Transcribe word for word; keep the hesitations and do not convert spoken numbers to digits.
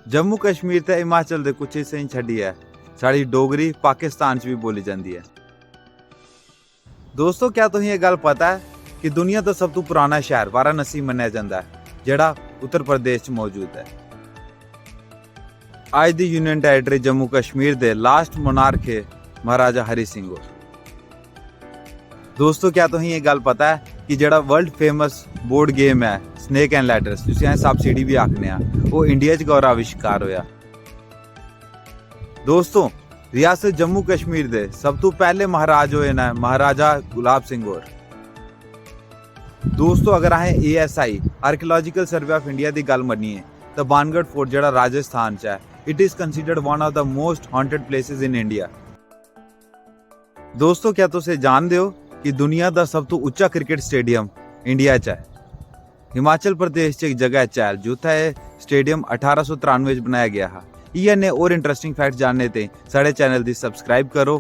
जम्मू कश्मीर ते हिमाचल दे कुछ हिस्सें गी छड्डियै साढ़ी डोगरी पाकिस्तान च बी बोली जंदी ऐ। दोस्तो, क्या तुसें एह् गल्ल पता ऐ कि दुनिया दा सब तों पुराना शैह्र वाराणसी मन्नेआ जंदा ऐ, जेह्ड़ा उत्तर प्रदेश च मौजूद ऐ? अज्ज the union territory Jammu Kashmir related last monarch हे महाराजा हरि सिंह होर। दोस्तो, क्या तुसें एह् गल्ल पता ऐ कि जेह्ड़ा वर्ल्ड फेमस बोर्ड गेम ऐ स्नेक एंड लैडर्स, जिसी अस सप्प सीढ़ी बी आखने आं, ओह् इंडिया च गै ओह्दा आविश्कार होआ? दोस्तो, रियासत जम्मू कश्मीर दे सब तों पैह्ले महाराज होए न महाराजा गुलाब सिंह होर। दोस्तो, अगर असें A S I, Archaeological Survey of India दी गल्ल मन्निए, तां बाणगढ़ फोर्ट, जेह्ड़ा राजस्थान च ऐ, it is considered one of the most haunted places in India। दोस्तो, क्या तुस एह् जानदे ओ कि दुनिया दा सब तों उच्चा क्रिकेट स्टेडियम इंडिया च ऐ? हिमाचल प्रदेश च इक जगह ऐ चैल, जित्थै एह् स्टेडियम अठारां सौ त्रानुए च बनाया गेआ हा। इ'यै नेह् होर इंटरेस्टिंग फैक्ट जानने ताईं साढ़े चैनल दी सब्सक्राइब करो